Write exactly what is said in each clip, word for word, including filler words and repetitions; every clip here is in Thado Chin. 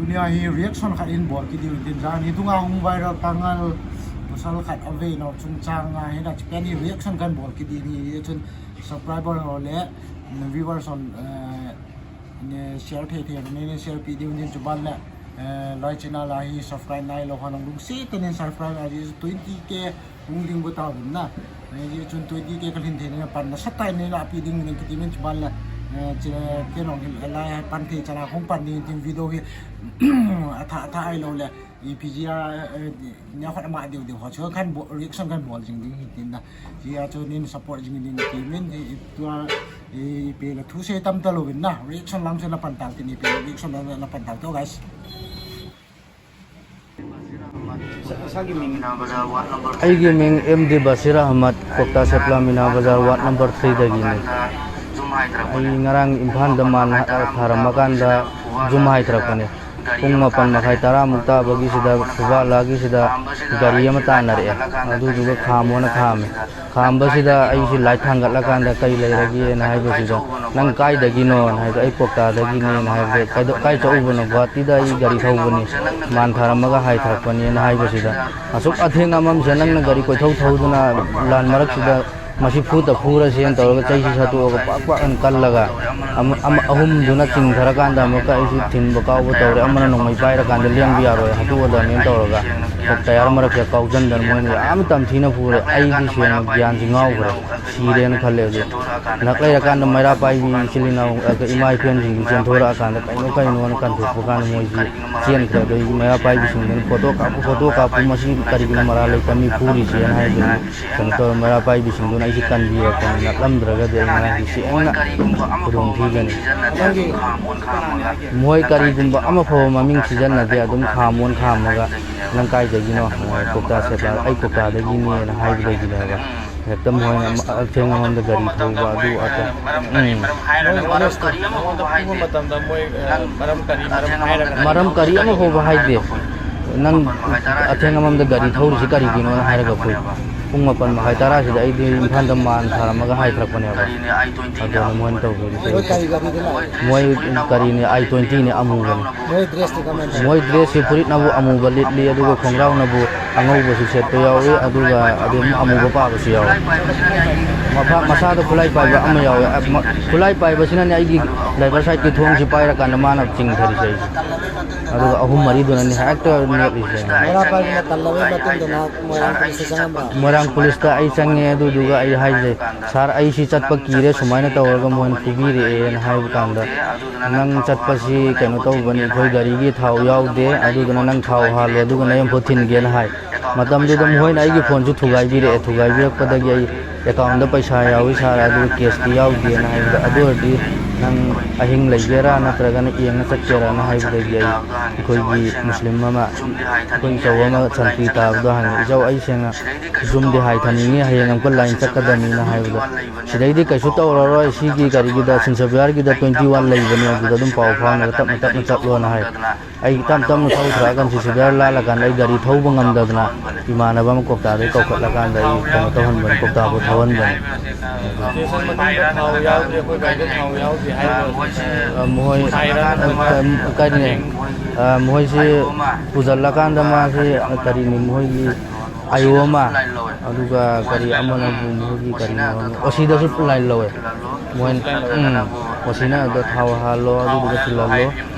Nia hi reaction khat in bol kit diu tin, jan hi tunga hung viral pangal pasal khat avei nau chungchang a hin a chipen hi reaction kan bol kit ding hi, chun subscriber ho le viewers ho, eh, ne share thei thei ne, ne share pi diu tin, chuban le, eh, lai channel a hi subscribe nai lou ho nang lungset tah in subscribe a ji twenty K hung ding bu ta bun na. Eh, ji chun twenty K ka lhin thei na pan nasatah in la pi ding ding kiti min chuban la, eh, che ke nong hin la pan thei chana hung pan ding tin video hi a tha, a tha ai lou le. I P G a, eh, nia khat ama diu diu ho chu kan bo-, reaction kan bol jing ding hi tin na. Ji a chu nin support jing ding ti min, eh, tua, eh, pe la thu se tam ta lou na. Reaction lang chu na pan tau tin, pe reaction lang na pan tau to, guys. ꯑꯩꯒꯤ ꯃꯤꯡ M D Bashir ꯑꯍꯃꯗ, ꯀꯣꯛꯇꯥ ꯁꯦꯞꯂꯥ ꯃꯤꯅꯥ ꯕꯖꯥꯔ, ward number ꯊ꯭ꯔꯤꯗꯒꯤꯅꯤ꯫ ꯑꯩ ꯉꯔꯥꯡ ꯏꯝꯐꯥꯜꯗ ꯃꯥꯟ ꯊꯥꯔꯝꯃꯀꯥꯟꯗ ꯌꯨꯝ ꯍꯥꯏꯊꯔꯛꯄꯅꯦ꯫ ꯄꯨꯡ ꯃꯥꯄꯟ ꯃꯈꯥꯏ, ꯇꯔꯥꯃꯨꯛ ꯇꯥꯕꯒꯤꯁꯤꯗ ꯐꯨꯕꯥꯂꯥꯒꯤꯁꯤꯗ ꯒꯥꯔꯤ ꯑꯃ ꯇꯥꯟꯅꯔꯛꯑꯦ꯫ ꯑꯗꯨꯗꯨꯒ ꯈꯥꯝꯃꯣꯅ ꯈꯥꯝꯃꯦ꯫ ꯈꯥꯝꯕꯁꯤꯗ ꯑꯩꯁꯤ ꯂꯥꯏꯠ ꯊꯥꯡꯒꯠꯂꯀꯥꯟꯗ ꯀꯩ ꯂꯩꯔꯒꯦꯅ ꯍꯥꯏꯕꯁꯤꯗ, "ꯅꯪ ꯀꯥꯏꯗꯒꯤꯅꯣꯅ?" ꯍꯥꯏꯕꯗ, "ꯑꯩ ꯀꯣꯛꯇꯥꯗꯒꯤꯅꯦꯅ" ꯍꯥꯏꯕꯗ, "ꯀꯥꯏꯗ-, ꯀꯥꯏ ꯆꯠꯂꯨꯕꯅꯣ?" "ꯒꯨꯍꯥꯇꯤꯗ ꯑꯩ ꯒꯥꯔꯤ ꯊꯧꯕꯅꯤ, ꯃꯥꯟ ꯊꯥꯔꯝꯃꯒ ꯍꯥꯏꯊꯔꯛꯄꯅꯦꯅ" ꯍꯥꯏꯕꯁꯤꯗ, "ꯑꯁꯨꯛ ꯑꯊꯦꯡ ꯑꯃꯝꯁꯤꯗ ꯅꯪꯅ ꯒꯥꯔꯤ ꯀꯣꯏꯊꯧ ꯊꯧꯗꯨꯅ ꯂꯥꯟ ꯃꯔꯛꯁꯤꯗ ꯃꯁꯤ ꯐꯨꯗ ꯐꯨꯔꯁꯦꯅ" ꯇꯧꯔꯒ ꯆꯩꯁꯤ ꯁꯠꯇꯣꯛꯑꯒ ꯄꯥꯛ ꯄꯥꯛ ꯑꯅ ꯀꯜꯂꯒ, ꯑꯃ-, ꯑꯃ-, ꯑꯍꯨꯝꯗꯨꯅ ꯆꯤꯡꯊꯔꯀꯥꯟꯗ ꯑꯃꯨꯛꯀ ꯑꯩꯁꯤ ꯊꯤꯟꯕ ꯀꯥꯎꯕ ꯇꯧꯔꯦ꯫ ꯑꯃꯅ ꯅꯣꯡꯃꯩ ꯄꯥꯏꯔꯀꯥꯟꯗ ꯂꯦꯡꯕ ꯌꯥꯔꯣꯏ, ꯍꯥꯠꯇꯣꯛꯑꯗꯕꯅꯦꯅ ꯇꯧꯔꯒ ꯇꯌꯥꯔ ꯃꯔꯛꯁꯤꯗ ꯀꯥꯎꯖꯟꯗꯅ ꯃꯣꯏꯅ ꯌꯥꯝ ꯇꯝꯊꯤꯅ ꯐꯨꯔꯦ꯫ ꯑꯩꯗꯤ ꯁꯦꯡꯅ ꯒ꯭ꯌꯥꯟꯁꯤ ꯉꯥꯎꯈ꯭ꯔꯦ, ꯁꯤꯔꯦꯅ ꯈꯜꯂꯦ꯫ ꯑꯗꯨ ꯉꯥꯏꯍꯥꯛ ꯂꯩꯔꯀꯥꯟꯗ ꯃꯩꯔꯥ ꯄꯥꯏꯕꯤ ꯏꯆꯤꯜ ꯏꯅꯥꯎ, ꯑ, ꯏꯃꯥ ꯏꯕꯦꯟꯁꯤꯡꯁꯤ ꯆꯦꯟꯊꯣꯔꯛꯑꯀꯥꯟꯗ ꯀꯩꯅꯣ ꯀꯩꯅꯣꯅ ꯀꯟꯊꯣꯛꯄ ꯀꯥꯟꯗ ꯃꯣꯏꯁꯤ ꯆꯦꯟꯈ꯭ꯔꯦ꯫ ꯑꯗꯩ ꯃꯩꯔꯥ ꯄꯥꯏꯕꯤꯁꯤꯡꯗꯨꯅ "ꯐꯣꯇꯣ ꯀꯥꯞꯄꯨ, ꯐꯣꯇꯣ ꯀꯥꯞꯄꯨ, ꯃꯁꯤ ꯀꯔꯤꯒꯤꯅꯣ ꯃꯔꯥꯜ ꯂꯩꯇ ꯃꯤ ꯐꯨꯔꯤꯁꯦꯅ" ꯍꯥꯏꯕꯗꯒꯤ ꯀꯩꯅꯣ ꯇꯧꯔ ꯃꯩꯔꯥ ꯄꯥꯏꯕꯤꯁꯤꯡꯗꯨꯅ ꯑꯩꯁꯤ ꯀꯟꯕꯤꯔꯛꯄꯅꯤ꯫ ꯅꯠꯂꯝꯗ꯭ꯔꯒꯗꯤ ꯑꯩ ꯉꯔꯥꯡꯗꯤ ꯁꯦꯡꯅ ꯈꯨꯗꯣꯡ ꯊꯤꯒꯅꯤ꯫ ꯃꯣꯏ ꯀꯔꯤꯒꯨꯝꯕ ꯑꯃꯐꯥꯎꯕ ꯃꯃꯤꯡ ꯁꯤꯖꯤꯟꯅꯗꯦ꯫ ꯑꯗꯨꯝ ꯈꯥꯝꯃꯣꯅ ꯈꯥꯝꯃꯒ "ꯅꯪ ꯀꯥꯏꯗꯒꯤꯅꯣ?" "ꯀꯣꯛꯇꯥ ꯁꯦꯠꯂ-, ꯑꯩ ꯀꯣꯛꯇꯥꯗꯒꯤꯅꯦꯅ" ꯍꯥꯏꯕꯗꯒꯤꯅꯦꯕ꯫ ꯍꯦꯛꯇ ꯃꯣꯏꯅ ꯑꯃ-, ꯑꯊꯦꯡ ꯑꯉꯝꯗ ꯒꯥꯔꯤ ꯊꯧꯕ ꯑꯗꯨ ꯑꯗꯥ꯫ ꯎꯝ꯫ ꯃꯣꯏ ꯍꯣꯅꯦꯁꯇꯣ ꯅꯉꯣꯟꯗ ꯐꯨꯕ ꯃꯇꯝꯗ ꯃꯣꯏ, ꯑ, ꯃꯔꯝ ꯀꯔꯤ, ꯃꯔꯝ ꯍꯥꯏꯔꯒ ꯃꯔꯝ ꯀꯔꯤ ꯑꯃꯐꯥꯎꯕ ꯍꯥꯏꯗꯦ꯫ "ꯅꯪ ꯑꯊꯦꯡ ꯑꯉꯝꯗ ꯒꯥꯔꯤ ꯊꯧꯔꯤꯁꯤ ꯀꯔꯤꯒꯤꯅꯣꯅ?" ꯍꯥꯏꯔꯒ ꯐꯨꯏ꯫ ꯄꯨꯡ ꯃꯥꯄꯟ ꯃꯈꯥꯏ ꯇꯔꯥꯁꯤꯗ ꯑꯩꯗꯤ ꯏꯝꯐꯥꯜꯗ ꯃꯥꯟ ꯊꯥꯔꯝꯃꯒ ꯍꯥꯏꯊꯔꯛꯄꯅꯦꯕ꯫ ꯑꯗꯨꯅ ꯃꯣꯏꯅ ꯇꯧꯕꯤꯔꯤꯁꯦ꯫ ꯃꯣꯏ ꯀꯔꯤ ꯒꯥꯔꯤꯗꯅꯣ? ꯃꯣꯏ ꯀꯔꯤꯅꯤ, ꯑꯥꯏ ꯇ꯭ꯋꯦꯟꯇꯤꯅꯤ ꯑꯃꯨꯕꯅꯤ꯫ ꯃꯣꯏ ꯗ꯭ꯔꯦꯁꯇꯤ ꯀꯃꯥꯏꯅ ꯇꯧꯏ? ꯃꯣꯏ ꯗ꯭ꯔꯦꯁꯁꯤ ꯐꯨꯔꯤꯠꯅꯕꯨ ꯑꯃꯨꯕ ꯂꯤꯠꯂꯤ, ꯑꯗꯨꯒ ꯈꯣꯡꯒ꯭ꯔꯥꯎꯅꯕꯨ ꯑꯉꯧꯕꯁꯨ ꯁꯦꯠꯄ ꯌꯥꯎꯏ, ꯑꯗꯨꯒ ꯑꯗꯨꯝ ꯑꯃꯨꯕ ꯄꯥꯕꯁꯨ ꯌꯥꯎꯏ꯫ ꯃꯐꯥ-, ꯃꯁꯥꯗ ꯈꯨꯠꯂꯥꯏ ꯄꯥꯏꯕ ꯑꯃ ꯌꯥꯎꯏ꯫ ꯑ, ꯃ-, ꯈꯨꯠꯂꯥꯏ ꯄꯥꯏꯕꯁꯤꯅꯅꯦ ꯑꯩꯒꯤ ꯗ꯭ꯔꯥꯏꯚꯔ ꯁꯥꯏꯠꯀꯤ ꯊꯣꯡꯁꯤ ꯄꯥꯏꯔꯀꯥꯟꯗ ꯃꯥꯅ ꯆꯤꯡꯊꯔꯤꯁꯦ ꯑꯩꯁꯦ꯫ ꯑꯗꯨꯒ ꯑꯍꯨꯝ ꯃꯔꯤꯗꯨꯅꯅꯦ ꯍꯦꯛꯇ ꯅꯦꯠꯂꯤꯁꯦ꯫ ꯃꯩꯔꯥ ꯄꯥꯏꯕꯅ ꯇꯜꯂꯕꯒꯤ ꯃꯇꯨꯡꯗ ꯅꯍꯥꯛ ꯃꯣꯏꯔꯥꯡ ꯄꯨꯂꯤꯁꯇ ꯆꯪꯉꯝꯕ? ꯃꯣꯏꯔꯥꯡ ꯄꯨꯂꯤꯁꯇ ꯑꯩ ꯆꯪꯉꯦ, ꯑꯗꯨꯗꯨꯒ ꯑꯩ ꯍꯥꯏꯁꯦ, "ꯁꯥꯔ, ꯑꯩ ꯁꯤ ꯆꯠꯄ ꯀꯤꯔꯦ, ꯁꯨꯃꯥꯏꯅ ꯇꯧꯔꯒ ꯃꯣꯏꯅ ꯐꯨꯕꯤꯔꯛꯑꯦꯅ" ꯍꯥꯏꯕ ꯀꯥꯟꯗ, "ꯅꯪ ꯆꯠꯄꯁꯤ ꯀꯩꯅꯣ ꯇꯧꯕꯅꯤ, ꯑꯩꯈꯣꯏ ꯒꯥꯔꯤꯒꯤ ꯊꯥꯎ ꯌꯥꯎꯗꯦ, ꯑꯗꯨꯗꯨꯅ ꯅꯪ ꯊꯥꯎ ꯍꯥꯜꯂꯣ, ꯑꯗꯨꯒ ꯅꯌꯨꯝꯐꯥꯎ ꯊꯤꯟꯒꯦꯅ" ꯍꯥꯏ꯫ ꯃꯇꯝꯗꯨꯗ ꯃꯈꯣꯏꯅ ꯑꯩꯒꯤ ꯐꯣꯟꯁꯨ ꯊꯨꯒꯥꯏꯕꯤꯔꯛꯑꯦ, ꯊꯨꯒꯥꯏꯕꯤꯔꯛꯄꯗꯒꯤ ꯑꯩ "ꯑꯦꯀꯥꯎꯟꯗ ꯄꯩꯁꯥ ꯌꯥꯎꯏ ꯁꯥꯔ, ꯑꯗꯨꯒ ꯀꯦꯁꯇꯤ ꯌꯥꯎꯗꯦꯅ" ꯍꯥꯏꯕꯗ, "ꯑꯗꯨ ꯑꯣꯏꯔꯗꯤ ꯅꯪ ꯑꯍꯤꯡ ꯂꯩꯒꯦꯔꯥ ꯅꯠꯇ꯭ꯔꯒꯅ ꯌꯦꯡꯉ ꯆꯠꯀꯦꯔꯥꯅ?" ꯍꯥꯏꯕꯗꯒꯤ ꯑꯩ ꯑꯩꯈꯣꯏꯒꯤ ꯃꯨꯁꯂꯤꯝ ꯑꯃ, ꯑꯩꯈꯣꯏ ꯏꯆꯧ ꯑꯃ ꯁꯟꯇ꯭ꯔꯤ ꯇꯥꯕꯗꯣ ꯍꯪꯉꯦ꯫ "ꯏꯆꯧ, ꯑꯩ ꯁꯦꯡꯅ ꯌꯨꯝꯗꯤ ꯍꯥꯏꯊꯅꯤꯡꯉꯤ, ꯍꯌꯦꯡ ꯑꯃꯨꯛꯀ ꯂꯥꯏꯟ ꯆꯠꯀꯗꯕꯅꯤꯅ" ꯍꯥꯏꯕꯗ, "ꯁꯤꯗꯩꯗꯤ ꯀꯩꯁꯨ ꯇꯧꯔꯔꯣꯏ, ꯁꯤꯒꯤ ꯒꯥꯔꯤꯒꯤꯗ ꯁꯤꯟꯁꯕꯤꯍꯥꯔꯒꯤꯗ ꯇ꯭ꯋꯦꯟꯇꯤ ꯋꯥꯟ ꯂꯩꯕꯅꯦ, ꯑꯗꯨꯗ ꯑꯗꯨꯝ ꯄꯥꯎ ꯐꯥꯎꯅꯔ ꯇꯞꯅ ꯇꯞꯅ ꯆꯠꯂꯣꯅ" ꯍꯥꯏ꯫ ꯑꯩ ꯇꯞ ꯇꯞꯅ ꯊꯧꯊꯔꯛꯑꯀꯥꯟꯗ ꯁꯤꯟꯁꯕꯤꯍꯥꯔ ꯂꯥꯜꯂꯀꯥꯟꯗ ꯑꯩ ꯒꯥꯔꯤ ꯊꯧꯕ ꯉꯝꯗꯕꯅ ꯏꯃꯥꯟꯅꯕ ꯑꯃ ꯀꯣꯛꯇꯥꯗꯒꯤ ꯀꯧꯈꯠꯂꯀꯥꯟꯗ ꯑꯩ ꯀꯩꯅꯣ ꯇꯧꯍꯟꯕꯅꯤ, ꯀꯣꯛꯇꯥꯐꯥꯎ ꯊꯧꯍꯟꯕꯅꯤ꯫ ꯁ꯭ꯇꯦꯁꯟ ꯃꯅꯨꯡꯗ ꯊꯥꯎ ꯌꯥꯎꯗꯦ, ꯑꯩꯈꯣꯏ ꯒꯥꯔꯤꯗ ꯊꯥꯎ ꯌꯥꯎꯗꯦ ꯍꯥꯏꯔꯤꯕ ꯑꯁꯤꯁꯦ ꯑ, ꯃꯈꯣꯏ, ꯐꯥꯏꯔꯥ ꯑ, ꯅꯠꯇ꯭ꯔꯒ ꯑ, ꯀꯔꯤꯅꯤ? ꯑ, ꯃꯈꯣꯏꯁꯤ ꯄꯨꯁꯜꯂꯀꯥꯟꯗ ꯃꯥꯁꯤ, ꯑ, ꯀꯔꯤꯅꯤ, ꯃꯈꯣꯏꯒꯤ ꯑꯥꯏ ꯑꯣ ꯑꯃ, ꯑꯗꯨꯒ ꯀꯔꯤ ꯑꯃꯅꯕꯨ ꯃꯈꯣꯏꯒꯤ ꯀꯔꯤꯅꯣ, ꯑꯣ ꯁꯤꯗꯁꯨ ꯂꯥꯏꯟ ꯂꯧꯋꯦ꯫ ꯃꯣꯏ, ꯎꯝ, ꯑꯣ ꯁꯤꯅ ꯑꯗꯨꯗ ꯊꯥꯎ ꯍꯥꯜꯂꯣ, ꯑꯗꯨꯗꯨꯒ ꯊꯤꯜꯍꯜꯂꯣ,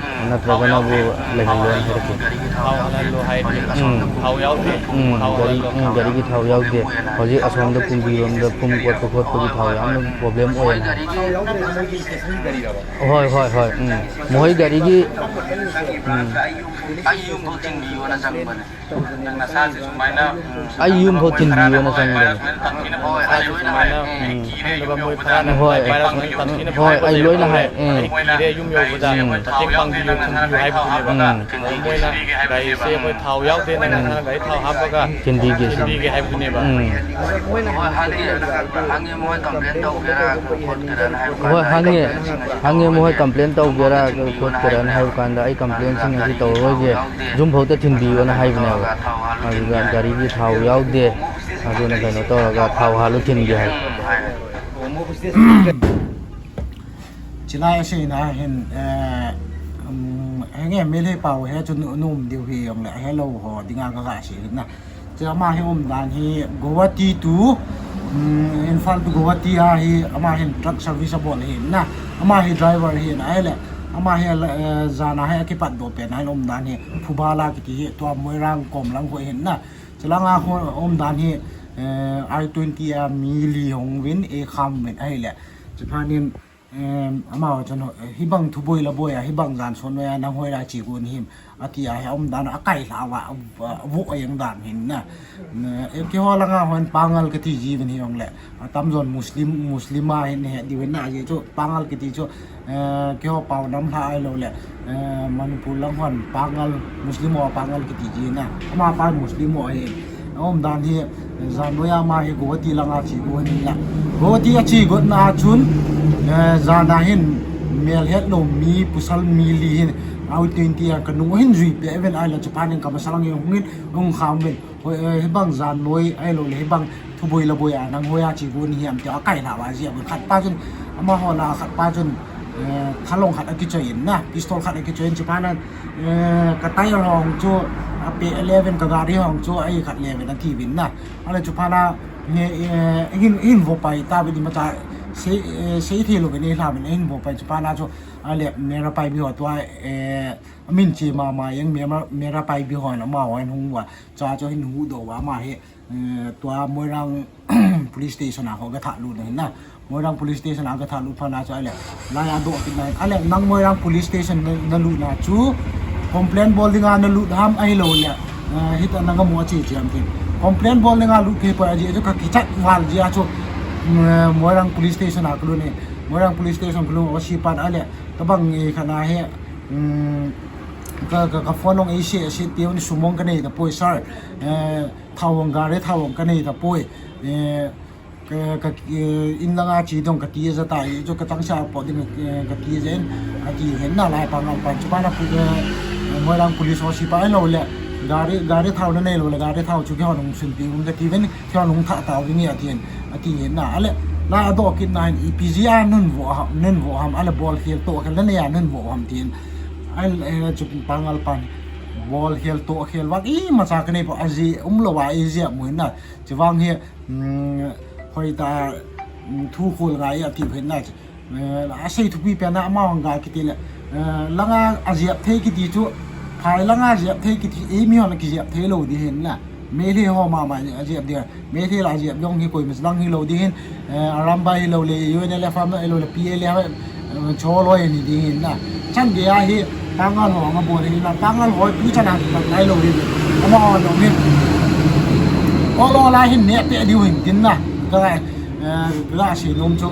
ꯅꯠꯇ꯭ꯔꯒꯅꯕꯨ ꯂꯩꯍꯜꯂꯣꯅ ꯍꯥꯏꯔꯛꯈꯤ꯫ ꯊꯥꯎ ꯍꯥꯜꯍꯜꯂꯣ ꯍꯥꯏꯔꯤ꯫ ꯎꯝ꯫ ꯊꯥꯎ ꯌꯥꯎꯗꯦ꯫ ꯎꯝ, ꯊꯥꯎ ꯒꯥꯔꯤ, ꯍꯥꯜꯍꯜꯂꯣ꯫ ꯎꯝ, ꯒꯥꯔꯤꯒꯤ ꯊꯥꯎ ꯌꯥꯎꯗꯦ꯫ ꯍꯧꯖꯤꯛ ꯑꯁꯣꯝꯗ ꯀꯨꯝꯕꯤꯔꯣꯝꯗ ꯐꯨꯝ ꯀꯣꯠꯄ ꯈꯣꯠꯄꯒꯤ ꯊꯥꯎ ꯌꯥꯝꯅ ꯄ꯭ꯔꯣꯕ꯭ꯂꯦꯝ ꯑꯣꯏꯌꯦꯅ ꯍꯥꯏ꯫ ꯊꯥꯎ ꯌꯥꯎꯗ꯭ꯔꯦ ꯃꯣꯏꯒꯤ ꯁ꯭ꯇꯦꯁꯟꯒꯤ ꯒꯥꯔꯤꯔꯕ? ꯍꯣꯏ, ꯍꯣꯏ, ꯍꯣꯏ, ꯎꯝ꯫ ꯃꯈꯣꯏ ꯒꯥꯔꯤꯒꯤ, ꯎꯝ꯫ ꯑꯩ ꯌꯨꯝꯐꯥꯎ ꯊꯤꯟꯕꯤꯌꯣꯅ ꯆꯪꯕꯅꯦ꯫ ꯅꯪ ꯅꯁꯥꯁꯦ ꯁꯨꯃꯥꯏꯅ, ꯎꯝ, ꯑꯩ ꯌꯨꯝꯐꯥꯎ ꯊꯤꯟꯕꯤꯌꯣꯅ ꯆꯪꯕꯅꯦ꯫ ꯍꯣꯏ, ꯑꯩ ꯂꯣꯏꯅ ꯍꯥꯏ꯫ ꯎꯝ꯫ ꯍꯣꯏ, ꯍꯣꯏ, ꯑꯩ ꯂꯣꯏꯅ ꯍꯥꯏ꯫ ꯎꯝ꯫ ꯀꯤꯔꯦ ꯌꯨꯝ ꯌꯧꯕꯗ꯫ ꯎꯝ꯫ ꯃꯇꯦꯡ ꯄꯥꯡꯕꯤꯌꯨ, ꯊꯤꯟꯕꯤꯌꯨ ꯍꯥꯏꯕꯗꯨꯅꯦꯕ꯫ ꯎꯝ꯫ ꯑꯗꯣ ꯃꯣꯏꯅ ꯒꯥꯔꯤꯁꯦ ꯑꯩꯈꯣꯏ ꯊꯥꯎ ꯌꯥꯎꯗꯦ, ꯅꯪ ꯎꯝ꯫ ꯅꯁꯥꯅ ꯒꯥꯔꯤ ꯊꯥꯎ ꯍꯥꯞꯄꯒ ꯊꯤꯟꯕꯤꯒꯦ ꯁꯤꯅꯤ꯫ ꯊꯤꯟꯕꯤꯒꯦ ꯍꯥꯏꯕꯗꯨꯅꯦꯕ꯫ ꯎꯝ꯫ ꯍꯣꯏ, ꯍꯪꯉꯦ, ꯍꯪꯉꯦ, ꯃꯣꯏ ꯀꯝꯄ꯭ꯂꯦꯟ ꯇꯧꯒꯦꯔꯥ ꯈꯣꯠꯀꯦꯔꯥꯅ ꯍꯥꯏꯕ ꯍꯣꯏ, ꯀꯥꯟꯗ ꯍꯪꯉꯦ, ꯍꯪꯉꯦ, ꯃꯣꯏ ꯀꯝꯄ꯭ꯂꯦꯟ ꯇꯧꯒꯦꯔꯥ ꯈꯣꯠꯀꯦꯔꯥꯅ ꯍꯥꯏꯕ ꯀꯥꯟꯗ, ꯑꯩ ꯀꯝꯄ꯭ꯂꯦꯟꯁꯤꯡ ꯑꯁꯤ ꯇꯧꯔꯔꯣꯏꯒꯦ, ꯌꯨꯝꯐꯥꯎꯗ ꯊꯤꯟꯕꯤꯌꯣꯅ ꯍꯥꯏꯕꯅꯦꯕ꯫ ꯑꯗꯨꯗ ꯒꯥꯔꯤꯒꯤ ꯊꯥꯎ ꯌꯥꯎꯗꯦ, ꯑꯗꯨꯅ ꯀꯩꯅꯣ ꯇꯧꯔꯒ ꯊꯥꯎ ꯍꯥꯜꯂꯨ ꯊꯤꯟꯒꯦ ꯍꯥꯏ꯫ ꯎꯝ, ꯍꯥꯏ꯫ ꯆꯤꯂꯥꯏ ꯑꯁꯤꯅ ꯍꯦꯟ-, ꯑ, ꯎꯝ, Nge Meitei pau hi chu nu, nu um diu hi jong le, hello ho, dinga ka ga sei na. Chu ama hi umdan hi Guwahati to, um, Imphal to Guwahati a hi, ama hin truck service abol hi na. Ama hi driver hi na, ahile. Ama hi, eh, jana hi akipat doh pen a hin umdan hi, Phubala kiti hi, tua Moirang kom lang ho hi na. Chulanga ho umdan hi, eh, I twenty a mi li hung uvin, eikham uvin ahile. Chuphat in, Em, amau chun, eh, hibang thuboi la boi a, hibang jan son noi a, nang hoi la chi gon him, ati a, hi umdan a kai lha va, a, a vo a jeng dan hin na. Ne, eh, keiho langa hon Pangal kati ji uvin hi jong le. Atamjon Muslim, Muslim a hin he diu hin na, ajeh chu Pangal kiti chu, eh, keiho pau nam lha ahilou le. Eh, Manipur lang hon Pangal, Muslim ho Pangal kiti ji na. Ama pa Muslim ho hi. Aumdan hi, eh, jan noi a ama hi Guwahati langa che got hin la. Guwahati a che got na chun, eh, jana hin mel het lou mi pasal mi li hin, I twenty a ka nung hin jui peh uvin ahile chuphat in ka masang in hung in, hung kham uvin. Hoi, eh, hibang jan noi ahilou le hibang thuboi la boi a nang hoi a che got ni ham tia kai lha va jia uvin. Khat pa chun, amaho la khat pa chun, eh, thalong khat akichoi in na, pistol khat akichoi in chuphat in, eh, ka tyre hong chu, a pe eleven ka gari hong chu, a i khat eleven ati uvin na. Ahile chuphat in, eh, eh, hin, hin vo pai ta uvin imacha, sei, eh, sei thei lou uvin i lha uvin, hin vo pai chuphat in chu, ahile Meira Paibi ho tua, eh, amin che mama jeng Meira, Meira Paibi ho na amaho hin hung uva, chua chu hin huhdoh uva ama hi, eh, tua Moirang Police Station a ho ga tha lut na hin na. Moirang Police Station a ga tha lut phat na chu ahile, lai a doh kit na hin. Ahile nang Moirang Police Station na, na lut na chu, complaint bol dinga na lut ham ahilou le, eh, hita nang amu a che che ham tin. Complaint bol dinga lut kei poi ajeh chu ka kichat val jeh a chu, mm, Moirang Police Station a ka lut in. Moirang Police Station ka lut O C pan ahile, tabang i khat na hi, mm, ka, ka, ka phone hong ei se, se ti uvin sum hong ka nei ta poi, sir. Eh, Thao hong gari thao hong ka nei ta poi. Eh, ka, ka, eh, in langa che dong ka ti ja ta, i chu ka tangsa po ding, eh, ka ti ja in, ati hin na lai Pangal pan. Chuphat in pu, eh, Moirang Police O C pa ahilou le, gari, gari thao na nei lou le, gari thao chu keihon hung sun pi uvin ka ti uvin, keihon hung tha ta uvin ati hin, ati hin na. Ahile, lai a doh kit na hin, ipi jeh a nun vo ham, nun vo ham, ahile bol khel toh khel na nei a nun vo ham tin. Ahile, eh, chu Pangal pan, bol khel toh khel vang imacha ka nei poi, ajeh umlou a i jia mu hin na. Chuvang hi, mm, hoitah, mm, thu khol ngai ati uvin na. Eh, asei thupi pen a amahon ga kiti le, eh, langa ajep thei kiti chu, phai langa ajep thei kiti, eimi hon kijep thei lou ding hin na. Meitei ho mama ajep ding. Meitei la ajep dong hi koima lang hilou ding hin, eh, Arambai hilou le, U N L F ham hilou le, P L A, eh, Cholhoi ni ding hin na. Chan gei a hi, Pangal ho nga bol hin na, Pangal ho tu chan a pat lai lou hin. Amahon dong hin. Ol ol a hin neh peh diu hin tin na. Ka, eh, ka sei nom chu.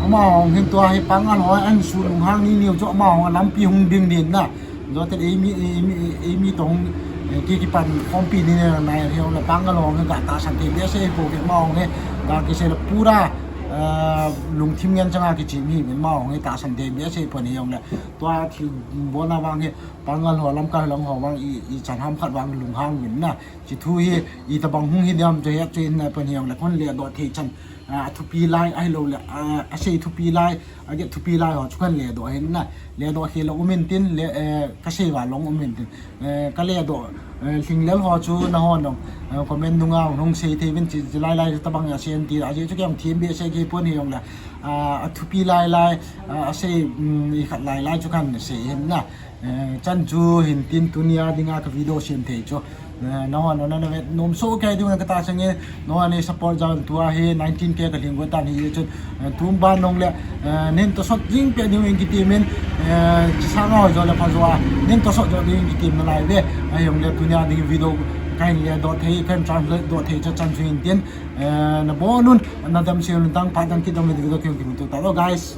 Amahon hin tua hi Pangal ho an su lunghang ni niu chu amahon lampi hung ding din na. Joten eimi, eimi, eimi toh hung, eh, ki, kipan khompi ni na nai hi hung le Pangal ho hin ka tahsan thei behseh poi ke amahon hin. Ka kisei le pura, eh, lungthim ngen chang a kichim hi amahon hin tahsan thei behseh poi ni hung le. Tua thil bolna vang hi Pangal ho lamkai lang ho vang i, ichan ham khat vang lunghang uvin na. Chi thu hi, itobang hung hi diam chu het chu in na pan hi hung le khon le doh thei chan, a, thupi lai ahilou le, a, asei thupi lai, aget thupi lai ho chu kan le doh hin na. Le doh khel um in tin, le, eh, ka sei val long um in tin. Eh, ka le doh, eh, lhinglel ho chu nahon dong, eh, comment nunga hung sei thei uvin chi, chi lai lai tobang asei in ti, ajeh chu kei jong thim behseh kei pon hi hung le, a, athupi lai lai, a, asei, um, ikhat lai lai chu kan sei hin na. Eh, chan chu hin tin tunia dinga ka video sem thei chu. Eh, nahon nana na vet nom soh kei diu ka tahsan e, nahon nei support jal tua hi nineteen K ka lhing got tan hi chun, eh, tum ban nong le, eh, nin to sot jing pe diu in kitim in, eh, chi sang ho jo le pha jo a, nin to sot jo diu in kitim nalai ve. Ahi hung le tunia ding video kahin le doh thei, kahin translate doh thei chu chan chu hin tin, eh, nabon un, nadam se un tang pha dang kit dam video kimu tu ta lo, guys.